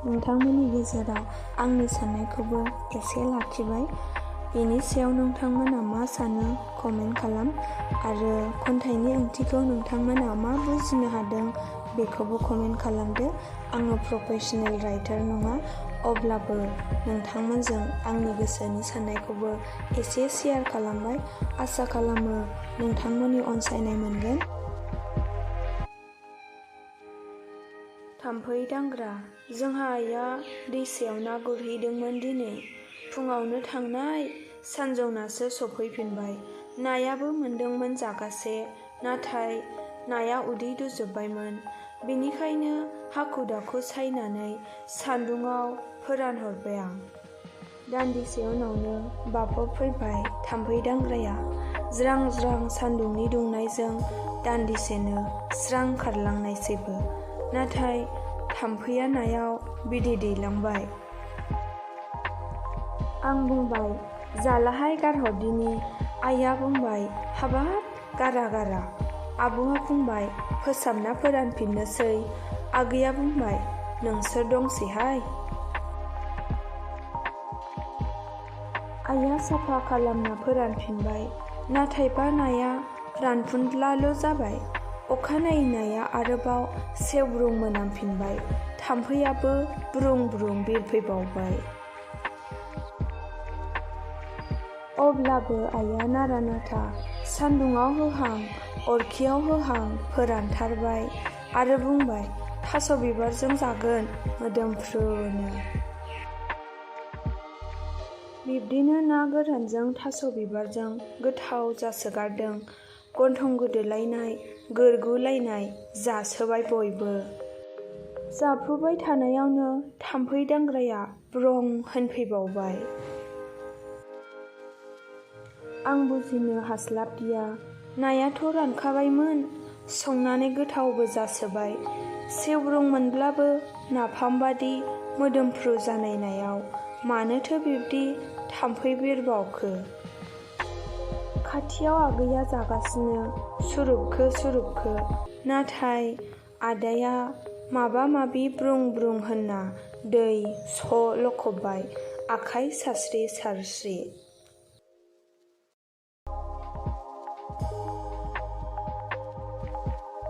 नोंथांमोननि गेजेराव आंनि साननायखौबो एसे लाखिबाय। बेनि सायाव नोंथांमोना मा सानो कमेन्ट खालाम आरो खन्थाइनि ओंथिखौ नोंथांमोना मा बुजिनो हादों बेखौबो कमेन्ट खालामदो। आङो प्रफेसनेल राइटार नङा, अब्लाबो नोंथांमोनजों आंनि गोसोनि साननायखौबो एसे शेयार खालामबाय। आसा खालामो नोंथांमोननि अनसायनाय मोनगोन। थाम्फै दांग्रा। जोंहा आइया दैसायाव ना गुरहैदोंमोन दिनै। फुङावनो थांनाय, सानजौनासो सफैफिनबाय। नायाबो मोनदोंमोन जागासे, नाथाय नाया उदै दुजोब्बायमोन। बेनिखायनो हाखु-दाखु सायनानै सान्दुङाव फोरानहरबाय आं। दान्दिसे उनावनो बाफबफैबाय थाम्फै दांग्राया। ज्रां-ज्रां सान्दुंनि दुंनायजों दान्दिसेनो स्रां खारलांनायसैबो। नाथाय थाम्फैया नायाव बिदै दैलांबाय। आं बुंबाय, जालाहाय गारहरदिनि। आइया बुंबाय, हाबाब गारा। आब'आ बुंबाय, फोसाबना फोरानफिननोसै। आगैया बुंबाय, नोंसोर दंसैहाय। आइया साफा खालामना फोरानफिनबाय। नाथायबा नाया रानफुनलाल' जाबाय। अखानायै नाया आरोबाव सेवब्रुं मोनामफिनबाय। थाम्फैयाबो ब्रुं-ब्रुं बिरफैबावबाय। अब्लाबो आइया नारा-नाथा सान्दुङाव होहां अरखियाव होहां फोरानथारबाय आरो बुंबाय, थास' बिबारजों जागोन मोदोमफ्रुनो। बिब्दिनो ना गोरानजों थास' बिबारजों गोथाव जासोगारदों। गन्थं गोदोलायनाय, गोरगुलायनाय जासोबाय बयबो। जाफुबाय थानायावनो थाम्फै दांग्राया ब्रं होनफैबावबाय। आं बुजिनो हास्लाबदिया। नायाथ' रानखाबायमोन, संनानै गोथावबो जासोबाय। सेवब्रुंमोनब्लाबो नाफामबादि मोदोमफ्रु जानाय नायाव मानोथो बिब्दि थाम्फै बिरबावखो? खाथियाव आगैया जागासिनो सुरुबखो। नाथाय आदाया माबा-माबि ब्रुं-ब्रुं होनना दै स' लखबबाय आखाइ सारस्रि-सारस्रि।